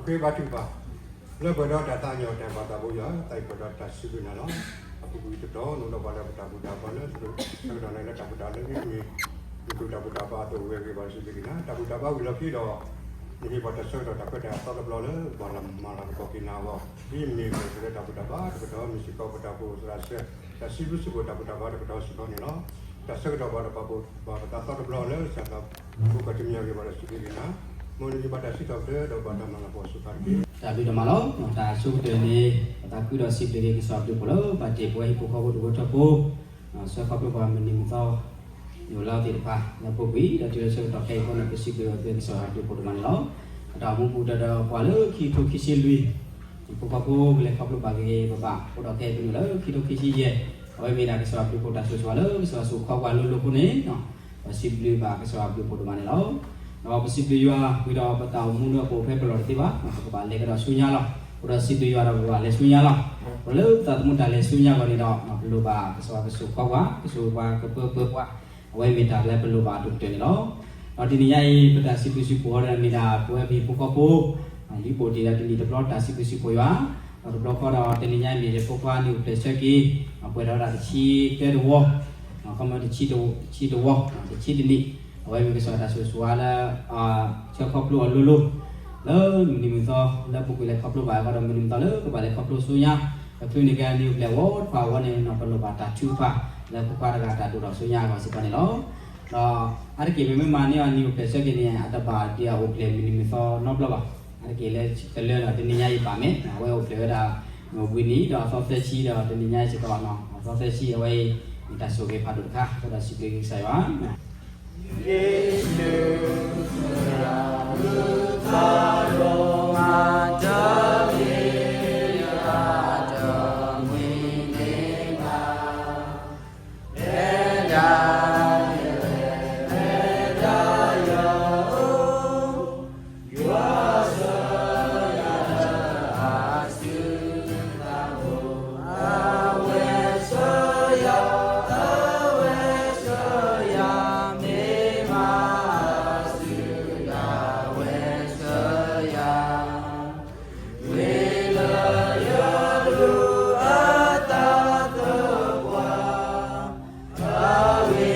ဃ့ဘါထုကဖၣ်, လၢပှဲၤဒီးတၢ်သးကညီၤတၢ်ဘၣ်သးဘိယွၤ သးအံၤပှဲၤဒီးတၢ်စံးဘျုးနၤလီၤ. အပူၤကွံာ်တတီၤ နအိၣ်ဒီးပှၤလၢပတၢ်ဘူၣ်တၢ်ဘါလၢ ဆၢကတီၢ်န့ၣ်လၢတၢ်ဘူၣ်တၢ်ဘါလၢမ့ၢ် မ့ၢ်ပတၢ်ဘူၣ်တၢ်ဘါအသိးဝဲဂ့ၤဘၣ်စံးဘျုးက့ၤနၤ တၢ်ဘူၣ်တၢ်ဘါဝံၤလီၤခံဒီး နဟ့ၣ်ပှၤတၢ်ဆၢကတီၢ်တၢ်ခွဲးတၢ်ယာ်သီတဘျီလၢ ပှၤလၢမၤလၤကပီၤက့ၤနၤအဂီၢ် ဒ်မ့ၢ်ပှၤလၢတၢ်ဘူၣ်တၢ်ဘါတကတီၢ် မ့ၢ်စ့ၢ်ကီးပတၢ်အိၣ်ဖှိၣ်သရၣ်စၢၤ တၢ်စံးဘျုးစံးဖှိၣ်တၢ်ဘူၣ်တၢ်ဘါတကတီၢ်စ့ၢ်ကီးန့ၣ်လီၤ. တၢ်ဆၢကတီၢ်ဘၣ်ဒီးပှၤဘူၣ်ဘၣ်ပသးသီတဘျီလၢ စၢ်သး ပူၤကီၢ်တမံၤအဂ့ၢ်ဘၣ်ဒီးစံးဘျုးက့ၤနၤ မ်နမံၤဘၣ်တၢ်စံးထီၣ်ပတြၢၤဒီးပှၤတၢ်မၤလၤကပီၤစ့ၢ်ကီးတက့ၢ်. တၢ်ဘျုးဒိၣ်မးလီၤ. တၢ်ဆိကတၢၢ်န့ၣ် ပသးခုဒီးစံးဘျုးက့ၤကစၢ်ဘျုးဖှိၣ်လၢ ဘၣ်တ့ၢ်ပဝဲဟံၣ်ဖိဃီဖိတဝၢထီၣ်ဖိ ဆှၢခီဖျိပှၤမုၢ်နံၤမုၢ်သီ ယိၣ်လၢသ့ၣ်တဖၣ် လၢပူၤကွံာ် ဒီးတုၤလၢဆၢကတီၢ်ခဲအံၤအဃိန့ၣ် ပစံးဘျုးက့ၤကစၢ်ယွၤဘျုးဖှိၣ်ဒိၣ်မးန့ၣ်လီၤ. အတၢ်အိၣ်မူပူၤတၢ်ဒီးပှၤလၢခံကထိခံဆံလွံၢ် ဟံၣ်ဖိဃီဖိကလဲၤခီဖျိဘၣ်ဂ့ၤဂ့ၤဘၣ်ဘၣ် အိၣ်ဒီးခဲအံၤပနုာ်လၢခံကထိခံဆံယဲၢ် အဝဲမ့ၢ်ဒၣ်ကစၢ်ယွၤဘျုးဖှိၣ်တၢ်ဆိၣ်ဂ့ၤဆိၣ်ဝါလၢကစၢ်ယွၤဆိၣ်ခီပှၤလိၤလိၤအဃိန့ၣ် ပစံးဘျုးဘၣ်ကစၢ်ယွၤဘျုးဖှိၣ်ဒိၣ်မးန့ၣ်လီၤ. ဒီးပစံးဘျုးယွၤဝံၤဒီးပတၢ်အိၣ်မူလၢအပိာ်ဖဲပလီၢ်တသ့ဘၣ် ပကဘၣ်လဲၤကဒီးဆူညါလီၤ. အိၣ်ဒီးစံးဘျုးယွၤဒီးပကဘၣ်လဲၤဆူညါလီၤ. အိၣ်လၢပသးသမူတၢ်လဲၤဆူညါအဂီၢ်န့ၣ်ဒီး ပလိၣ်ဘၣ်ကစၢ်ယွၤကဆိၣ်ခီပှၤ ကဆိၣ်ပှၤကပၢပၢပှၤ အဝဲမ့ၢ်တၢ်လၢပလိၣ်ဘၣ်အဒိၣ်ကတၢၢ်န့ၣ်လီၤ. ဒီးတနံၤညါအံၤ ပတၢ်စံးဘျုးစံးဖှိၣ်အီၤဒီးမ့ၢ်ဒၣ်ပဝဲပဟံၣ်ဖိဃီဖိ လံာ်ပိာ်တ့ၢ်ဒီးတနံၣ်တဘျီတၢ်စံးဘျုးစံးဖှိၣ်ယွၤ ဒီးတဘျီဃီဒီးတနံၤညါအံၤမ့ၢ်လၢဖိခွါ နံၣ်အိၣ်ဖျဲၣ်ဆၢက့ၤ ပှဲၤဒီးဝဲဒၣ်တဆံသၢတဝီ ခီမ့ၢ်တဆံတဝီ တဆံတနံၣ် အဝဲမ့ၢ်ကစၢ်ယွၤတၢ်ဆိၣ်ဂ့ၤဆိၣ်ဝါလၢ ဆှၢခီဖျိအီၤလိၤလိၤ လၢမုၢ်နံၤမုၢ်သီ လၢပူၤကွံာ်လဲၤခီဖျိဘၣ်အဂီၢ်ဒီးမုၢ်နံၤမုၢ်သီလၢကဘၣ်လဲၤခီဖျိဆူညါ တချုးန့ၣ်ကဲနံၣ်အိၣ်ဖျဲၣ်ဝီတဖၣ်အဂီၢ်န့ၣ် ပလိၣ်ဘၣ်တၢ်ထုကဖၣ် လၢဖိခွါတဂၤတၢ်ဒိၣ်ထီၣ်ဆူညါအဂီၢ်စ့ၢ်ကီးန့ၣ်လီၤ. ဒီးအါတက့ၢ်မ့မ့ၢ်မၤန့ၢ်အီၤနံၣ်အိၣ်ဖျဲၣ်ဆၢက့ၤန့ၣ် အတဘၣ်ဒ်အအိၣ်ဖျဲၣ်မုၢ်နံၤမုၢ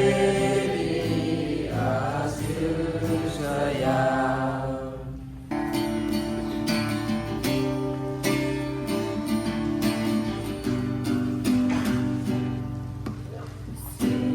်သီန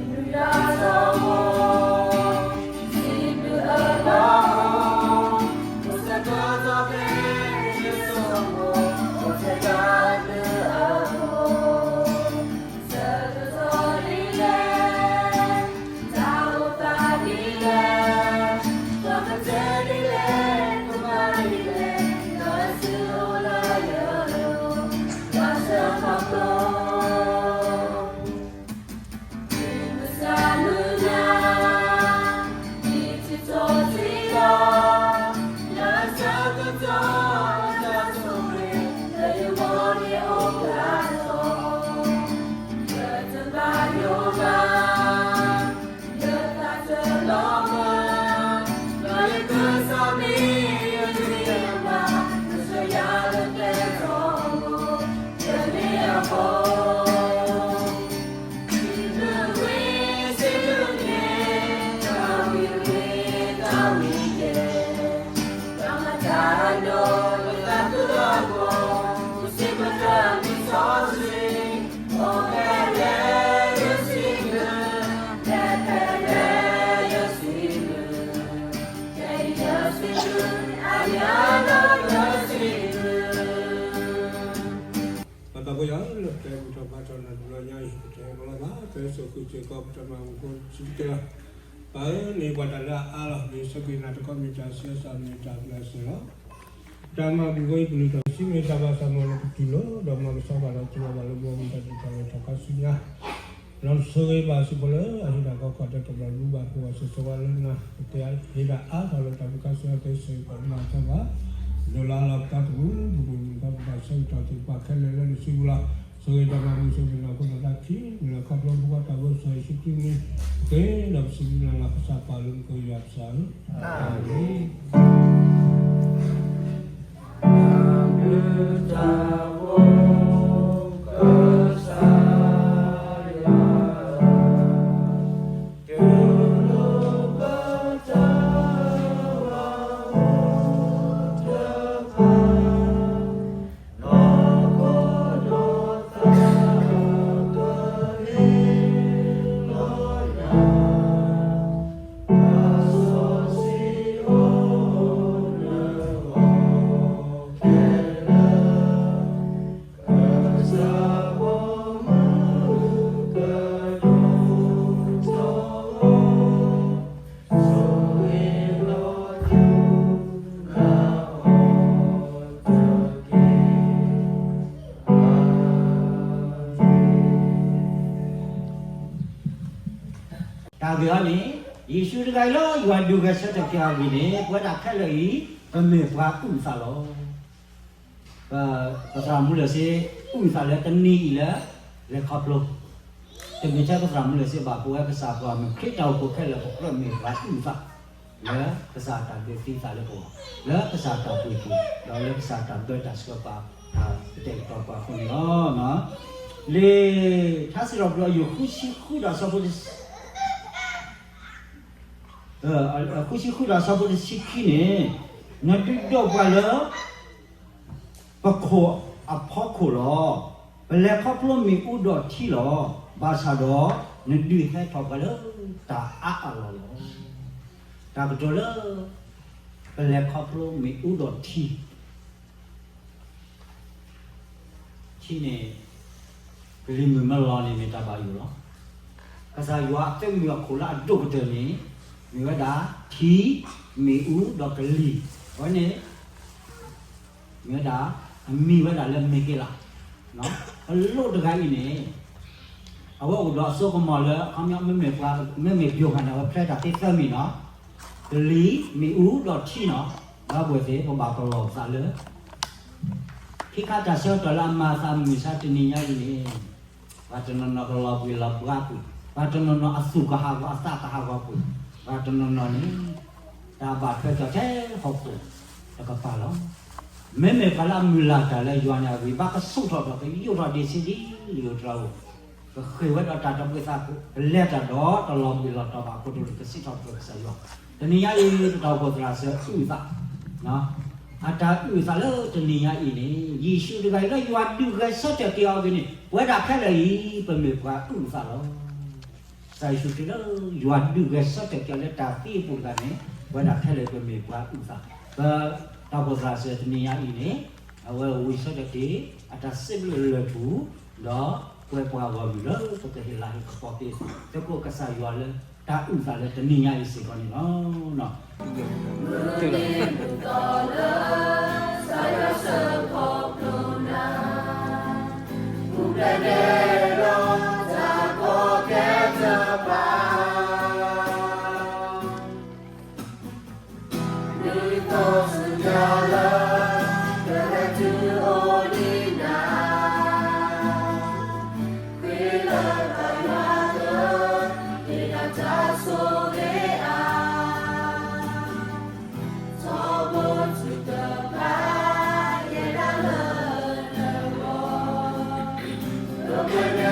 ီတဘျီဘၣ်. အါတက့ၢ်လၢတလၢလီၤ တနံၤညါအံၤဘၣ်မ့ၢ် အဝဲအိၣ်ဖျဲၣ်ဝဲဒၣ် ဝံၤနံၤဒီးအသီသၢဆံဒီးတနံၤညါအံၤစ့ၢ်ကီး အသီသၢဆံအဝဲအံၤ မ့ၢ်တၢ်ဆိၣ်ဂ့ၤဖးဒိၣ်တခါ အဃိဒီးစံးဘျုးက့ၤကစၢ်ယွၤ ပသးပှၢ်ယွၤလၢပတဲဘူၣ်ထီၣ်ဘါထီၣ် နၤတဘျီညါအံၤ ပတဲကလီၤဘၣ် ပစိာ်ဃုာ်စ့ၢ်ကီး ပတၢ်မၤဘူၣ်ဖိဆံးကတၢၢ် ပၢ်ဧၢ မ့ၢ်ပှၤတၢ်လၢအအါလီၤ မ့ၢ်ဆၢက့ၤနၤတခီ မ့ၢ်တၢ်ဆံးအသး မ့ၢ်တၢ်ဘျုးစ့ၢ်လီၤ. တၢ်မၤဘူၣ်ဖိအံၤ ပလုၢ်ထီၣ်ဆံးမ့ၢ်တၢ်ဘၣ်သးမုၢ်လၢပတူၢ်လိာ် ဒီးမၤကဆှီဘၣ်ဒီး ကလီၤဘၣ်လၢဘီမုၢ်တၢ်ဒုးတၢ်လၢထီၣ်ခါဆူညါ လီၤဆိၣ်ဂ့ၤဘၣ်စ့ၢ်ကီးလၢ အဟ့ၣ်တၢ်ကီကီၢ်တဲာ်ကဘျံးဘၣ် ပဝဲဆိၣ်ဆိၣ်ဝါလၢနၤ ပတဲဟ့ၣ်ဒၣ်အါထီၣ်လၢတၢ်ဘူၣ်ခါဆူညါ တဲဆိၣ်ဂ့ၤပှၤမၤကဆှီဘၣ် ဒိၣ်လၢအလီၢ်ပသးတဘူၣ် ပဘူၣ်မုၢ်ထီၣ်ပဘၣ်ဆၢကတီၢ်က့ၤပှၤခဲလၢာ်လၢနစုပူၤလီၤ. ဆိၣ်ဂ့ၤတၢ်မၤဘူၣ်ဆိၣ်ဂ့ၤနၤ ခိၣ်နၢ်တၢ်ခံး မ့ၢ်လၢခီဖျိဖိခွါတၢ်ဘိစီဆှံယ့ၣ်ၡူးခရံာ်အမံၤ ပဃ့ဒီးပစံးဘျုးနၤလၢကစၢ်ပၢ်လၢမူခိၣ်ယွၤပစံး အၤမ့ၣ်. တၢ်ဂ့ၢ်အံၤန့ၣ်, ယ့ၣ်ၡူးတဂၤအံၤလၢယွၤဒုးဂဲၤဆၢထၢၣ်က့ၤအီၤအဂ့ၢ်န့ၣ်, ပဝဲဒၣ်ခဲလၢာ်အံၤ ပမ့ၢ်ပှၤအုၣ်အသးလီၤ. ပသရၣ်မုၣ်လၢာ်စ့ အုၣ်အသးလၢတနံၤအံၤလၢ လဲၤခီဖျိ, တမ့ၢ်ထဲပသရၣ်မုၣ်လၢာ်စ့ဘၣ်, ပဝဲကစၢ်ပှၤမ့ၢ်ခရံာ်တၢ်အိၣ်ဖှိၣ်ခဲလၢာ် ပကြၢးမ့ၢ်ပှၤအုၣ်အသး လၢကစၢ်တၢ်ဒုးသ့အသးလၢပဂီၢ်, လၢကစၢ်တၢ်ပှ့ၤပူၤ, ဒီးလၢကစၢ်တၢ်ဘၢတၢ်ဆှၢပှၤ တၢ်ကတဲာ်ကတီၤပှၤအဃိန့ၣ်လီၤ. လံာ်ထါစံးထီၣ်ပတြၢၤ အယုၢ်ဃုဆံဃုဒီးဆၢဖိတဆံ ဃုဆံဃုဒီးဆၢဖိတဆံခံန့ၣ်, နဒုးဒိးပှၤလၢ ပခိၣ်အဖီခိၣ်လီၤ. ပလဲၤခီဖျိမ့ၣ်အူဒီးထံလီၤ. ဘၣ်ဆၣ်ဒီး နဒုးဟဲထီၣ်ပှၤလၢတၢ်အါအလီၢ်လီၤ. တၢ်ကတိၤလၢ ပလဲၤခီဖျိမ့ၣ်အူဒီးထံ ထံန့ၣ် ကလံၤမုၢ်မ့ၢ်လီၤန့ၣ်မ့ၢ်တၢ်ဘၣ်ယိၣ်လီၤ. ကစၢ်ယွၤအသးမုၢ်အခိၣ်လၢအဒိၣ်ကတၢၢ်န့ၣ် မ့ၢ်ဝဲဒၣ်ထံ, မ့ၣ်အူဒီးကလံၤ, အဝဲန့ၣ် မ့ၢ်ဝဲဒၣ် အမံၤဝဲဒၣ်လၢမ့ၢ်က့ၤလး, ပလိၣ်တဂၤအံၤန့ၣ် အဝဲအိၣ်ဒီးအစိကမီၤလၢ အခီပညီ မ့မ့ၢ်ပှၤ မ့မ့ၢ်ပျိၤဃာ်န့ၣ် အဝဲဖျဲတၢ်သ့သၢမံၤနီၤ, ကလံၤ, မ့ၣ်အူဒီးထံနီၤ, ဒီပုၢ်ဝဲၢ်သ့ၣ် ပဘၣ်ပလီၢ်ပသးလၢ ခံခါတၢ်ဆၢကတီၢ်လၢအမၤအသးမုၢ်မဆါတနံၤညါအံၤန့ၣ်, ပှၤတနီၤနီၤကလီၤဘှံးလီၤဘှါကွံာ်, ပှၤတနီၤနီၤအသူၣ်ကဟးဂီၤအသးကဟးဂီၤကွံာ်, ပှၤတနီၤနီၤန့ၣ် တၢ်ဘၣ်ထွဲကီၤထဲဟီၣ်ခိၣ်တကပၤလီၤ. မ့မ့ၢ်ပှၤလၢအမုၢ်လၢ်တၢ်လၢယွၤန့ၣ်အဂ့ၢ် ဘၣ်ကဆူၣ်ထီၣ်ဒီးကယိးထီၣ်ဒ့ဆံးဒ်လံာ်ဧိၤတြၤဧိၤ, ကဃ့ၢ်ဝဲဒီးတၢ်တဘှံးသးခိၣ်, ကလဲၤတၢ်ဒီးတလီၤဘှံးလီၤတီၤဘၣ်အဃိတအိၣ်လၢကစံးထီၣ်ပတြၢၤကစၢ်ယွၤ, တနံၤညါအံၤ ပတၢ်အိၣ်ဖှိၣ်သရၣ်စၢၤအုၣ်အသး အတၢ်အုၣ်အသးလၢတနံၤညါအံၤန့ၣ် ယ့ၣ်ၡူးတဂၤအံၤလၢယွၤဒုးဂဲၤဆၢထၢၣ်က့ၤအီၤအဂ့ၢ်န့ၣ် ပဝဲဒၣ်ခဲလၢာ်အံၤ ပမ့ၢ်ပှၤအုၣ်အသးလီၤ. ကစၢ်ယ့ၣ်ၡူးခရံာ်လၢယွၤဒုးဂဲၤဆၢထၢၣ်က့ၤအီၤလၢတၢ်သံအပူၤတဂၤန့ၣ် ပဝဲဒၣ်ခဲလၢာ်ပမ့ၢ်ပှၤအုၣ်အသး, ပတၢ်အိၣ်ဖှိၣ်သရၣ်စၢၤတနံၤညါအံၤန့ၣ် အဝဲဝံၤဆၢထၢၣ်က့ၤ အတၢ်စံးဘျုးလၢထူ, ဒီးကွဲးပှၤဂီၢ်မုၢ်လၢပကဟ့ၣ်လၤဟ့ၣ်ကပီၤက့ၤ သကိးကစၢ်ယွၤလၢတၢ်အုၣ်သးလၢတနံၤညါအံၤစ့ၢ်ကီးန့ၣ်လီၤ.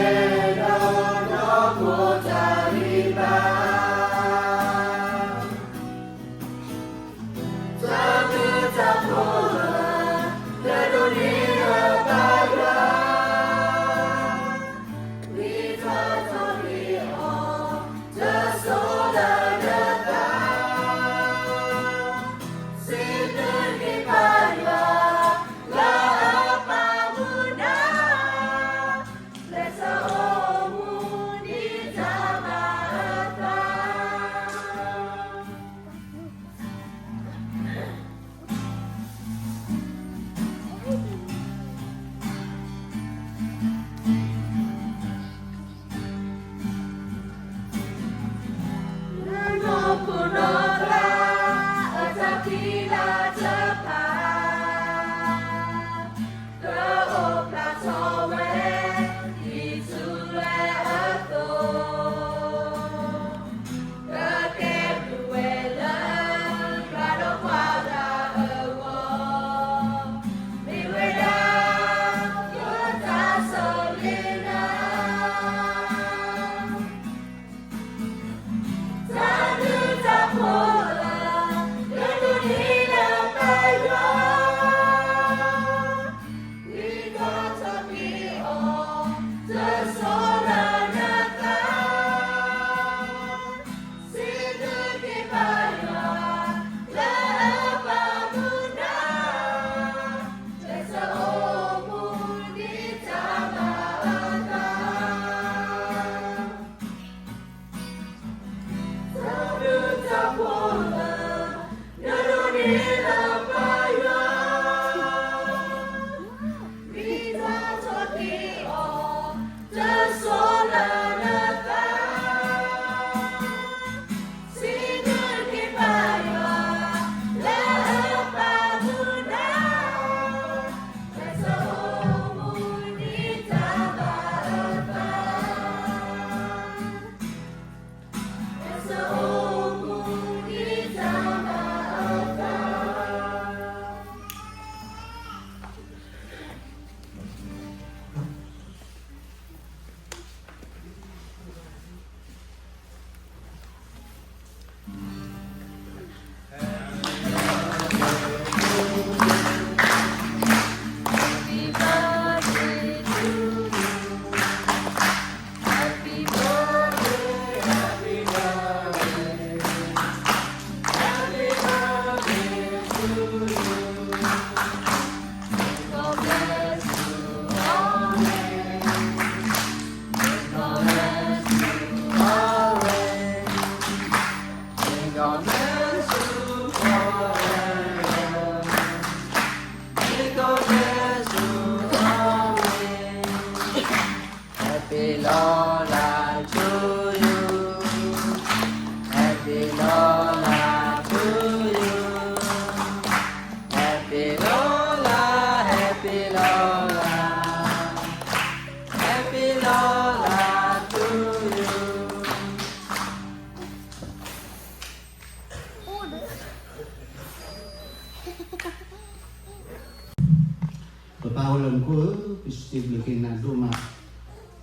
ပၢ်အိၣ်လၢမူခိၣ်ဧၢ, ပစံးဘျုးက့ၤနၤဒိၣ်မး,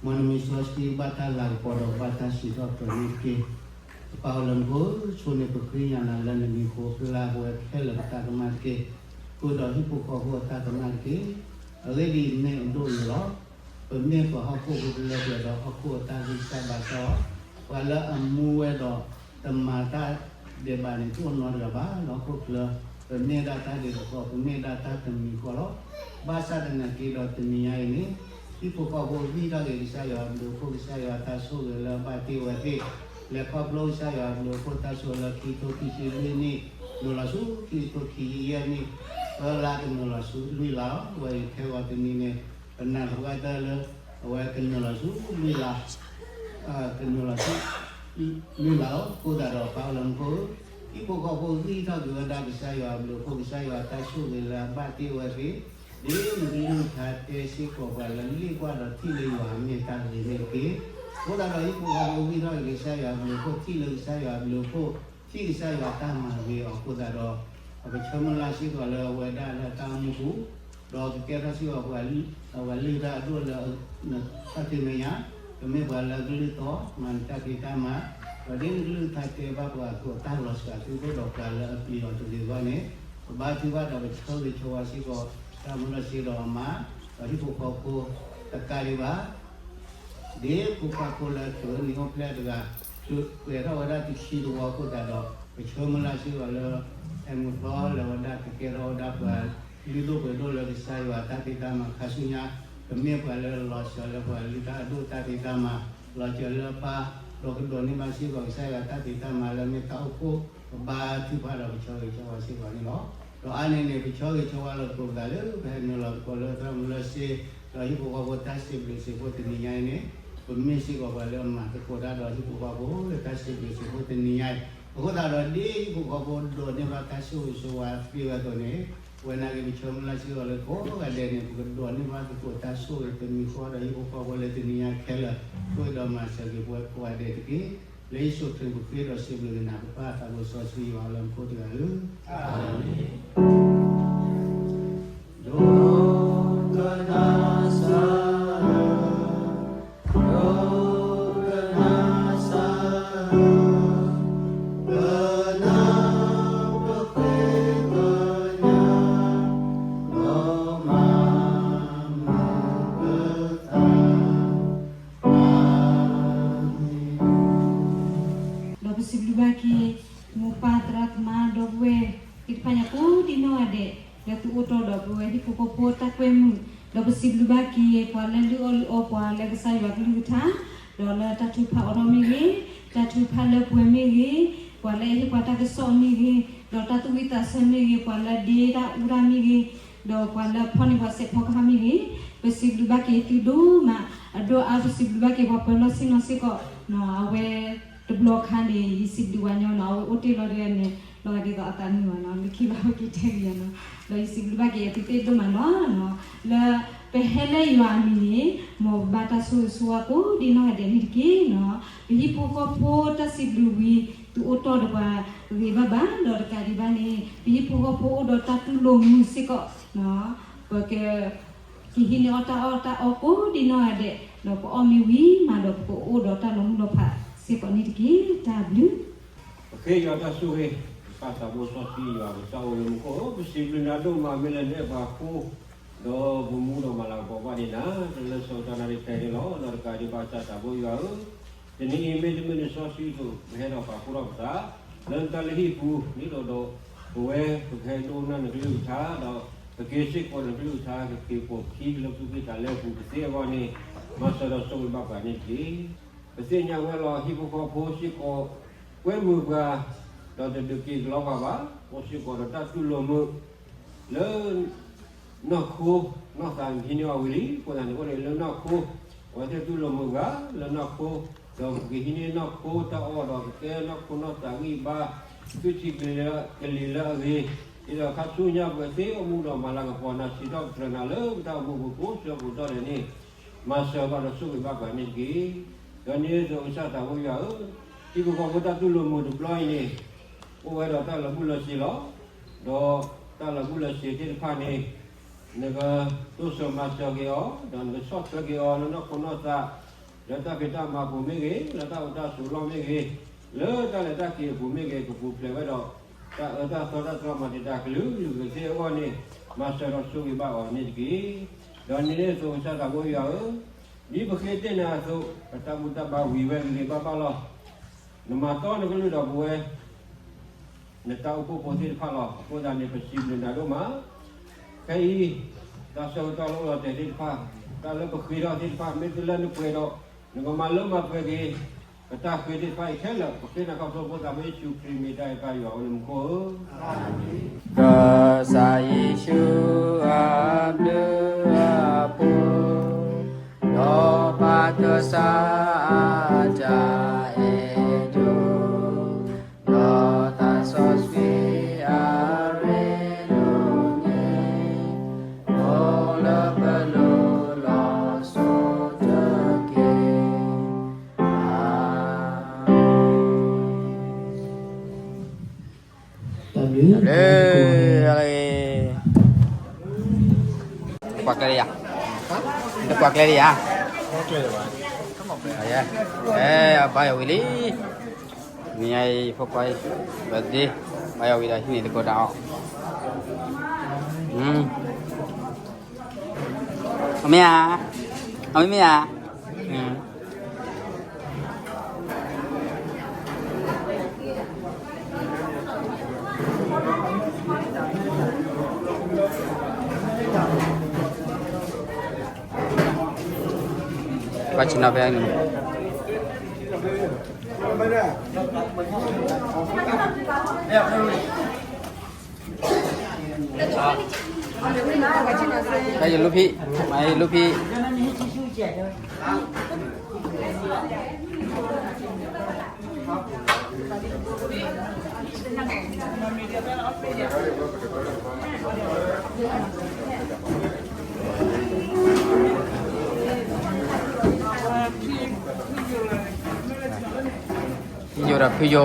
မ်နမံၤစီဆှံဘၣ်တၢ်လၤကပီၤဒီးဘၣ်တၢ်စံးထီၣ်ပတြၢၤန့ၣ်တက့ၢ်. ပၢ်အိၣ်လၢမူခိၣ်ဧၢ, ဆိၣ်န့ၢ်ပဃ့ညါနၤလၢနမံၤအဃိ ပျၢ်ပဝဲခဲလၢာ်ပတၢ်ကမၣ်တက့ၢ်. ဃုာ်ဒီးဟံၣ်ဖိဃီဖိအတၢ်ကမၣ်တက့ၢ်. အဂ့ၢ်ဒ်အံၤ, မ့ၢ်အဒိၣ်အယိာ်လီၤ. ပမ့ၢ်ပှၤဟီၣ်ခိၣ်ဖိတလၢပှဲၤဒီးဟီၣ်ခိၣ်အတၢ်ဂံၢ်စၢ်ဘါစၢ်လီၤ. ပှၤလၢအမူဝဲဒီးတမၤတၢ်ဒဲးဘးန့ၣ် တအိၣ်နီတဂၤဘၣ်လၢဟီၣ်ခိၣ်ချၢ. ပမ့ၢ်ဒၣ်တၢ်ဒဲးတဃီ, ပမ့ၢ်ဒၣ်တၢ်တမံၤဃီလီၤ. ဘၣ်ဆၣ်သနာ်က့ဒီးတနံၤညါအံၤန့ၣ်, ဟံၣ်ဖိဃီဖိဂံၢ်ထီၣ်က့ၤကစၢ်ယွၤအဘျုးအဖှိၣ်, ကစၢ်ယွၤအတၢ်ဆိၣ်ဂ့ၤလၢအဘၣ်တ့ၢ်ဝဲသ့ၣ်, လဲၤခီဖျိကစၢ်ယွၤအဘျုးအဖှိၣ်တၢ်ဆိၣ်ဂ့ၤလၢခံကထိခံဆံလွံၢ်နံၣ်, နုာ်လီၤဆူခံကထိခံဆံယဲၢ်နံၣ်, သၢလါကနုာ်လီၤဆူလွံၢ်လါလီၤ. ဝဲအံၤခဲဂီၤတနံၤန့ၣ်, ပနာ်သပှၢ်တၢၢ်လၢ အဝဲကနုာ်လီၤဆူလွံၢ်လါ ကနုာ်လီၤဆူလွံၢ်လါလီၤ. အဃိသတးဒီးပၢ်အိၣ်လၢမူခိၣ်ဧၢ, ဟံၣ်ဖိဃီဖိဂံၢ်ထီၣ်က့ၤဝဲဒၣ်ကစၢ်ယွၤအဘျုးအဖှိၣ်, ကစၢ်ယွၤအတၢ်ဆိၣ်ဂ့ၤလၢအဘၣ်တ့ၢ်ဝဲသ့ၣ်, ဒ်နကလုၢ်ကထါတဲစ့ၢ်ကီးပှၤလၢလ့ၣ်ကွၢ်ဒီးထံၣ်လၢယွၤအမ့ၢ်တၢ်ဂ့ၤန့ၣ်တက့ၢ်. အဃိသတးဒီးဟံၣ်ဖိဃီဖိဂံၢ်ထီၣ်က့ၤကစၢ်ယွၤအဘျုးအဖှိၣ်, ထံၣ်လၢကစၢ်ယွၤအဘျုးအဖှိၣ်, ထံၣ်ကစၢ်ယွၤတၢ်မၤဂ့ၤအီၤအဃိသတးဒီး, ပဆၢမုၢ်လၢ်စ့ၢ်ကီးလၢအဝဲဒၣ်လၢအတၢ်အိၣ်မူပူၤ, ဒီးကကဲထီၣ်စ့ၢ်ကီးပှၤ, အဝဲလုၢ်တၢ်အဒိၣ်လၢ တၢ်ထံမဲာ်ညါ, ကမ့ၢ်ပှၤလၢအကလုၢ်တီ, မၤနတၢ်ဖံးတၢ်မၤ, ဒီးဒ်နကလုၢ်ကထါတဲဘၣ်ပှၤအသိး တၢ်လီၤစှၤသုဒိၣ်ဒီးပှၤလၢအပျံၤအီၤတဂ့ၤအဂီၢ်န့ၣ်, ပဘါထုကဖၣ်ဒီးပဆၢဂ့ၤဆၢဝါစ့ၢ်ကီး, တၢ်မူဒီးစ့ဒီးအမါ, ဒီးဟံၣ်ဖိဃီဖိ, တကးဒံးဘၣ် ဒ်ဖိခွါဖိလၢအချုးန့ၣ်အိၣ်ဖျဲၣ်တဂၤ, ပှဲၤထီၣ်ဝဲဒၣ်တဆံတဝီအဃိသတးဒီး, ပဆၢမုၢ်လၢ်စ့ၢ်ကီးလၢ, အဲၣ်မူသီလၢဝဲဒၣ်ကကဲထီၣ်ဝဲဒၣ်ပှၤလုၢ်ဒိၣ်ပှ့ၤဒိၣ်လၢကစၢ်ယွၤတၢ်ဖံးတၢ်မၤခါဆူညါ, ကမ့ၢ်ပှၤလၢလီၤစှၤလၢပှၤလုၢ်တၢ်အဒိၣ်တၢ်ဖံးတၢ်မၤ, လီၤစှၤလၢအပၢ်, ဒီးကဒိးန့ၢ်ဘၣ်စ့ၢ်ကီးကစၢ်ယွၤတၢ်ဖံးတၢ်မၤလၢမ့ၢ်တၢ်အိၣ်ဖှိၣ်, ပဘါထုကဖၣ်ဒီးပဆၢဂ့ၤဆၢဝါစ့ၢ်ကီးန့ၣ်လီၤ. ဒီးအါန့ၢ်န့ၣ် ပဆၢဂ့ၤဆၢဝါလီၤသကိးပသးလၢ ပဟဲနုာ်လီၤသကိးလၢသရၣ်မုၣ်လၢစ့, ဒီးဟံၣ်ဖိဃီဖိတၢ်စံးဘျုးစံးဖှိၣ်တနံၤညါအံၤန့ၣ်, ပမ့ၢ်စ့ၢ်ကီးပှၤလၢအမၤသကိးတၢ်ဒီးဟံၣ်ဖိဃီဖိလၢတၢ်စံးဘျုးစံးဖှိၣ်တနံၤညါအံၤ, အဃိသတးဒီးဒ်ဟံၣ်ဖိဃီဖိဒိးန့ၢ်ဘၣ်တၢ်ဆိၣ်ဂ့ၤဆိၣ်ဝါသ့ဝဲအသိးန့ၣ်, ဝဲနာ်က့ပဆၢမုၢ်လၢ်စ့ၢ်ကီးလၢကိးဂၤဒဲးန့ၣ် ပကဒိးန့ၢ်ဘၣ်သကိးတၢ်ဆိၣ်ဂ့ၤတမံၤဃီဒီးဟံၣ်ဖိဃီဖိလၢတနံၤညါခဲလၢာ်, ဆိၣ်ဂ့ၤဒီးမၤစၢၤက့ၤပဝဲကိးဂၤဒဲးတက့ၢ်. လၢယ့ၣ်ၡူးခရံာ်ပဃ့ဒီးစံးဘျုးက့ၤနၤ ပပၢ်သးဘိစီဆှံယွၤလၢမူခိၣ်တဂၤဧၢ, အၤမ့ၣ်. ဒီးပစံးဘျုးဘၣ်က့ၤ မိၢ်ပၢ်သရၣ်သမါဒီပုၢ်ဝဲၢ်သ့ၣ်တဖၣ်ညါကိးဒံနီၢ်ဂၤဒဲး လၢသုအိၣ်တီဒီးပဝဲဟံၣ်ဖိဃီဖိတၢ်ကွဲမုာ်, ဒီးပစံးဘျုးဘၣ်က့ၤ ပှၤလၢလုၢ်အီၣ်လုၢ်အီပှၤလၢကစၢ်ယွၤကလုၢ်ကထါ, ဒီးလၢတၢ်ထုကဖၣ်အီၤထီၣ်မ့ၢ်ဂ့ၤ, တၢ်ထုကဖၣ်လၢပှဲၤမ့ၢ်ဂ့ၤ, ပှၤလၢအဟ့ၣ်ပှၤတၢ်ကစီၣ်မ့ၢ်ဂ့ၤ, ဒီးတၢ်သူၣ်ဝံၣ်သးဆၢမ့ၢ်ဂ့ၤ, ပှၤလၢအဒ့တၢ်အူတၢ်မ့ၢ်ဂ့ၤ, ဒီးပှၤလၢအဖီၣ်န့ၢ်ပှၤစဲးဖီကဟၣ်မ့ၢ်ဂ့ၤ, ပစံးဘျုးဘၣ်က့ၤသုဒိၣ်မး, အဒိၣ်အါ ပစံးဘျုးဘၣ်က့ၤပှၤပၢၤလီၢ်ဆ့ၣ်နီၤစ့ၢ်ကီး, အဝဲတဘျီခါန့ၣ် ယစံးဘျုးဝဲညီနီၤ, အဝဲအိၣ်တ့ၢ်လီၤဒ်န့ၣ်, လီၤဂာ်ဒ်သိးအသးနုာ်ဘၣ်နီၤ, လၢခံလီၤဝဲက့ၤထဲကယၤနီၤ, ဒီးယစံးဘျုးဘၣ်က့ၤအသုသ့ၣ်ဒိၣ်မးလီၤ. လၢပဟဲလၢယွၤအမံၤန့ၣ်, မ်ပဘၣ်တၢ်ဆိၣ်ဂ့ၤဆိၣ်ဝါကိးဒံနီၢ်ဂၤဒဲးန့ၣ်တက့ၢ်နီၤ. ပဟံၣ်ဖိဃီဖိတၢ်စံးဘျုးဝံၤ သုအိၣ်တီဒီးပှၤဂ့ၤဘၣ်ဘၣ်, ဒီးတကးဒံးဘၣ်န့ၣ် ပဟံၣ်ဖိဃီဖိအိၣ်ဒီးတၢ်တူၢ်လိာ်မုာ်စ့ၢ်ကီး, ပက ကဟံးန့ၢ်အီၣ်တၢ်အီၣ်တၢ်အီကိးဒံနီၢ်ဂၤဒဲး, ဒီးပအီၣ်မ့ၢ်ဝံၤမးဒီးပကအိၣ်ဒီးတၢ်လီၤမုၢ်လီၤဖးစ့ၢ်ကီးန့ၣ်တက့ၢ်. တၢ်ဘျုး ပဃ့ယွၤတၢ်ဆိၣ်ဂ့ၤ, ပၢ်သးဘိစီဆှံယွၤ ပတၢ်အိၣ်လၢမူခိၣ်, ပစံးဘျုးနၤဒိၣ်မး မ့ၢ်လၢနအဲၣ်ပှၤဃိ, ဒီးပမူဒီးမၤလၤကပီၤဘၣ်န့ၣ်နၤ, တလၢဆၢကတီၢ်နၤဒ်တဲန့ၣ်လီၤ. ဒီးတကးဒံးဘၣ် ကစၢ်သးဘိယွၤဧၢ, တနံၤအံၤမ့ၢ်တမ့ၢ်နစီဆှံအသိး ပဟဲဒီးပာ်ဖှိၣ်ထီၣ်ပသး လၢနတၢ်လုၢ်ဟံၣ်ပူၤ, ဒ်သိးဒီး ပဝဲပကဟဲဒိကနၣ်နကလုၢ်ကထါ, ဒီးပက့ၤစ့ၢ်ကီးနကလုၢ်ကထါ ကက့ၤပိာ်ပခံလၢသူၣ်ကံၢ်သးလဲပူၤကသ့အဂီၢ်န့ၣ်, မၤစၢၤဒီးဆိၣ်ဂ့ၤဘၣ်ပှၤန့ၣ်တက့ၢ်. ပသ့ၣ်ညါဝဲလီၤ ဟံၣ်ဖိဃီဖိစ့ၢ်ကီး ကွဲမုာ်ပှၤ, ဒီးတဒုးက့ၤကလီပှၤဘၣ်, အိၣ်စ့ၢ်ကီးဒီးတၢ်တူၢ်လိာ်မုာ် လၢ နီၢ်ခိ, နီၢ်သးကဟံးန့ၢ်အီၣ်ဝံၤလံ, အဃိသတးန့ၣ် အိၣ်ဒံးလၢနီၢ်ခိ, အဝဲသ့ၣ်တူၢ်လိာ်မုာ်ပှၤလၢနီၢ်ခိ, ဒီးပကဟံးန့ၢ်နီၢ်ခိတၢ်အီၣ်ဒီးကကဲနီၢ်ခိနီၢ်သးဂံၢ်ဘါ, သွံၣ်ထံကလံၤလၢအဂ့ၤ, ဒ်သိးခါဆူညါပကသ့အိၣ်မူဒီးမၤလၤကပီၤနၤ စံးထီၣ်ပတြၢၤနၤလၢပတၢ်အိၣ်မူပူၤကိးဆၢကိးကတီၢ်ဒဲးန့ၣ်, မၤစၢၤဘၣ်ဒီးဆိၣ်ဂ့ၤဘၣ်ပှၤန့ၣ်တက့ၢ်. ဒီးန့ၣ်အသိးကစၢ်သးဘိယွၤဧၢ, ဟံၣ်ဖိဃီဖိတၢ်တူၢ်လိာ်မုာ်တဘျီအံၤန့ၣ်, အိၣ်ဝဲဒီးတၢ်လီၤဘှံးလီၤစ့ၤလီၤ. ဒီးတၢ်လီၤဘှံးလီၤစ့ၤသ့ၣ်တဖၣ်န့ၣ်, နကတိစၢၤမၤစၢၤက့ၤအီၤ, ဒီးနကဆီၣ်ထွဲက့ၤအီၤလၢနီၢ်ခိနီၢ်သး, လၢတၢ်ဖံးတၢ်မၤအပူၤမ့ၢ်ဂ့ၤ, လၢတၢ်အိၣ်တၢ်ဆိးလီၢ်မ့ၢ်ဂ့ၤ, လၢတၢ်လဲၤတၢ်က့ၤအပူၤမ့ၢ်ဂ့ၤ, ကပူၤဖျဲးဝဲဒီး တၢ်အၢတၢ်သီတၢ်တြီမၤတံာ်တာ်ကလုာ်ကလုာ်ကသ့အဂီၢ်န့ၣ်, မၤစၢၤဒီးဆိၣ်ဂ့ၤဘၣ်အီၤန့ၣ်တက့ၢ်. ဒီးနံၤန့ၣ်အသိးကစၢ်သးဘိယွၤဧၢ, ဒ်ပဃ့တ့ၢ်နၤအသိး, ပတၢ်ဘူၣ်တၢ်ဘါဝံၤဝဲဂ့ၤဂ့ၤဘၣ်ဘၣ်လီၤ. နမၤတီနကလုၢ်ဒီးပဝဲ နတၢ်အိၣ်ဖှိၣ်ဖိသ့ၣ်တဖၣ်လီၤ. အဃိသတးန့ၣ် ပစံးဘျုးနၤဒိၣ်မး. ခဲအံၤ တၢ်ဆၢကတီၢ်လၢအိၣ်လီၤတဲာ်သ့ၣ်တဖၣ်, တၢ်လၢပဃ့ထီၣ်သ့ၣ်တဖၣ် မ့ၢ်တုၤလၢနပှဲၤဒီး နကမၤလၢမၤပှဲၤက့ၤ ပတၢ်ဃ့သ့ၣ်တဖၣ်အံၤခဲလၢာ်, ပဃ့နၤခီဖျိဖိသးမ့ၢ်ယ့ၣ်ၡူးခရံာ်မ့ၢ်တၢ်အုၣ်က့ၤယွၤအိၣ်လၢမူခိၣ်ဧၢ. ကစၢ်ယ့ၣ်ၡူးအဘျုးအဖှိၣ်, ဒီးပၢ်ကစၢ်အတၢ်အဲၣ်ဒိၣ်, ဒီးသးစီဆှံအရ့ဒိၣ်န့ၣ်, အိၣ်လၢပလိၤလီၤစိၤတက့ၢ်. တၢ်ဘျုး, ကွၢ်ကျဲလံယၤ, တကွၢ်ကျဲလံယၤ, အဲ ဘါယွၤဝံၤလံ, နံၤအံၤဖိခွါအံၤ birthday, ဘါယွၤဝံၤဒီးဟံးန့ၢ်သကိးတၢ်အီၣ်, အမ့ၢ်ဧါ, အမ့ၢ်မ့ၢ်ဧါ. ကွၢ်ဆ့ၣ်နီၤဖဲန့ၣ်, တၢ်ယလူဖံ, မၤယလူဖံ. ဖံယိၤဒီးဖုယိၤ.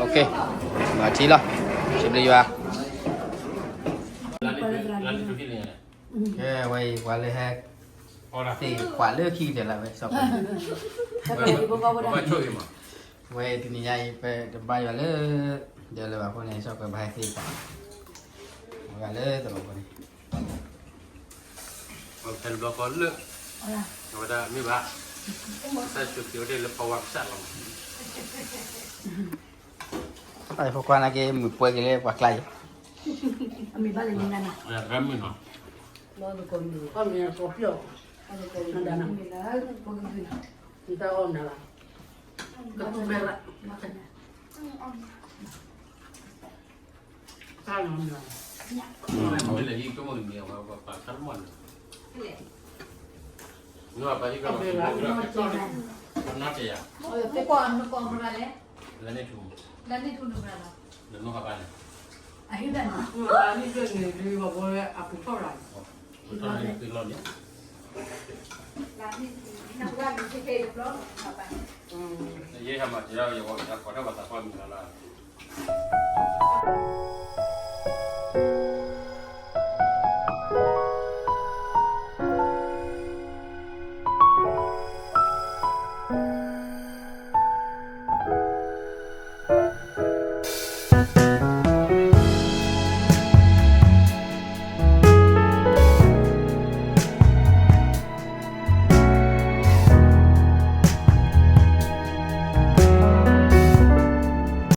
Ok, မၤထံလီၤ, စံးဘျုးယွၤ. ကဲ ဝဲအံၤ ပှၤလၢဟဲသ့ၣ်ကွၢ်လၢခံကတၢၢ်လၢဝဲ စီၤပၤ, ဝဲတနံၤညါအံၤ ပတဘါယွၤလၢ ဒၢးလၢၤဘၣ်အဃိန့ၣ် စီၤပၤဘၣ်ဟဲသ့ၣ်ကွၢ် ဝဲဒၣ်လၢတလီၤပူၤန့ၣ် ဖဲတဘျီဃီလၢ အဝဲဒၣ်မ့ၢ်ဘၣ် ကစၢ်ယ့ၣ်ၡူးခရံာ်အိၣ်တ့ၢ်လၢပှၤဝါကစၢ်လီၤ. အဖိခွါနာ်က့ မုာ်ပှဲၤက့ၤလၢပှၤကျါအံၤ, အမ့ၢ်ဘၣ်လၢနံၤနၤနီၤ, အမ့ၢ်အစီၤပျီၢ်, နတၢ်အီၣ်နၤလီၤ, ကတူၢ်မဲလၢ တၢ်လီၤနၤ, မ့ၢ်လၢဟံၣ်ကမီၤမ့ၢ်အဝဲပှၤပာ်ဆၢမီၢ်န့ၣ်, နပာ်ဟံၣ်ကမီၤမ့ၢ်အဝဲပှၤနီၢ်တယၤ, လၢန့ၣ်ထူ, လၢန့ၣ်ထူနကရၤလီၤ, လၢနီၢ်ဟးဘၣ်န့ၣ်, အဟံၣ်ဘၣ်န့ၣ်, အပူၤထီၣ်န့ၣ် သုလီၤန့ၣ်, ယဲဟဲမၤတယၤယၤကိးထီၣ်ပှၤသးပှၢ်မံၤလီၤလၢ